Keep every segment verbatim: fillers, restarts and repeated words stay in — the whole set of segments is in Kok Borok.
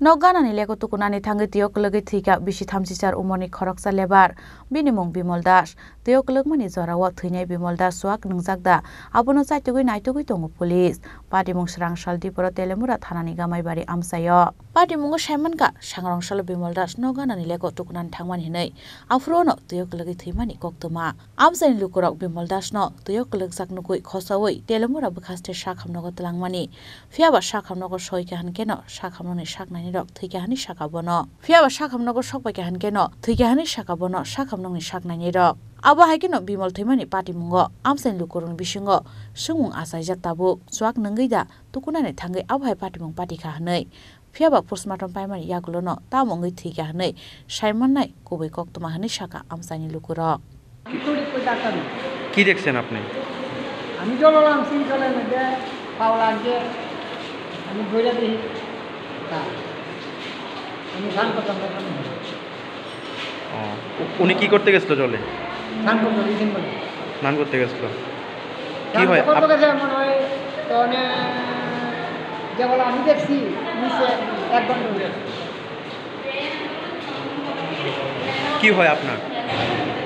Nok ganani leko tukunani thangwi twio kwlwgwi thwikha bisi thamchichar umorni khoroksa lebar. Bini mung Bimol Das. Twio kwlwkmani jorao thwinai Bimol Das chuak nwngjak da, abono chaitugwi naitugwi tongo police. Patimung swrang sal diporo Telemura thanani Gamaibari amchaio. Patimungo saimankha, sangrong salo Bimol Das nok ganani leko tukunani thangmani hinwi. Aphuru'-no twio kwlwgwi thwimani koktwma. Amchaini lukurok Bimol Dasno twio kwlwkjak nugwi khosaui Telemura bwkhaste sakhamnogo twlangmani. Phiyaba sakhamnogo soikha hwnkhe no sakhamnokni saknainirok thwikha hwnwi sakha bono. Phiyaba sakhamnogo sokpaikha hwnkhe no thwikha hwnwi sakha bono sakhamnokni saknainirok. Abo hai kheno Bimol thwimani patimungo amchaini lukurokni bisingo swngmung achaijak tabuk, chuak nwngwi da tukunani thangwi abo hai patimung patikha hwnwi. Phiyaba postmortem paimani yagulono tamo wngwi thwikha hwnwi saimannai kubui koktwma hwnwi sakha amchaini lukurok. কি দেখছেন আপনি? আমি জল আনছি, জলের মধ্যে পাওলা আনছে, আমি ধরে দিই। তা আমি স্নান করতাম, করতাম। ও, উ-, উনি কি করতে গেছিল জলে? স্নান করতে গেছিল বলে। স্নান করতে গেছিল। কি স্নান হয়? করতে আপ- গেছে মনে হয়, তো মানে, যে বলে আমি দেখছি, নিচে এক ঘন্টা হয়ে গেছে। কি হয় আপনার?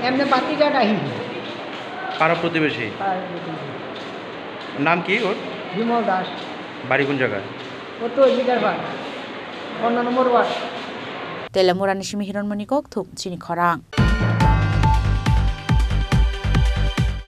এমনি বাতিঘাট আহি। পাড়া প্রতিবেশী? পাড়া প্রতিবেশী। নাম কি ওর? বিমল দাস। বাড়ি কোন জায়গায়? ও তো লিগারপাড়, পনেরো নম্বর word. Telemurani simi Hironmoni Kokthum, chini khorang.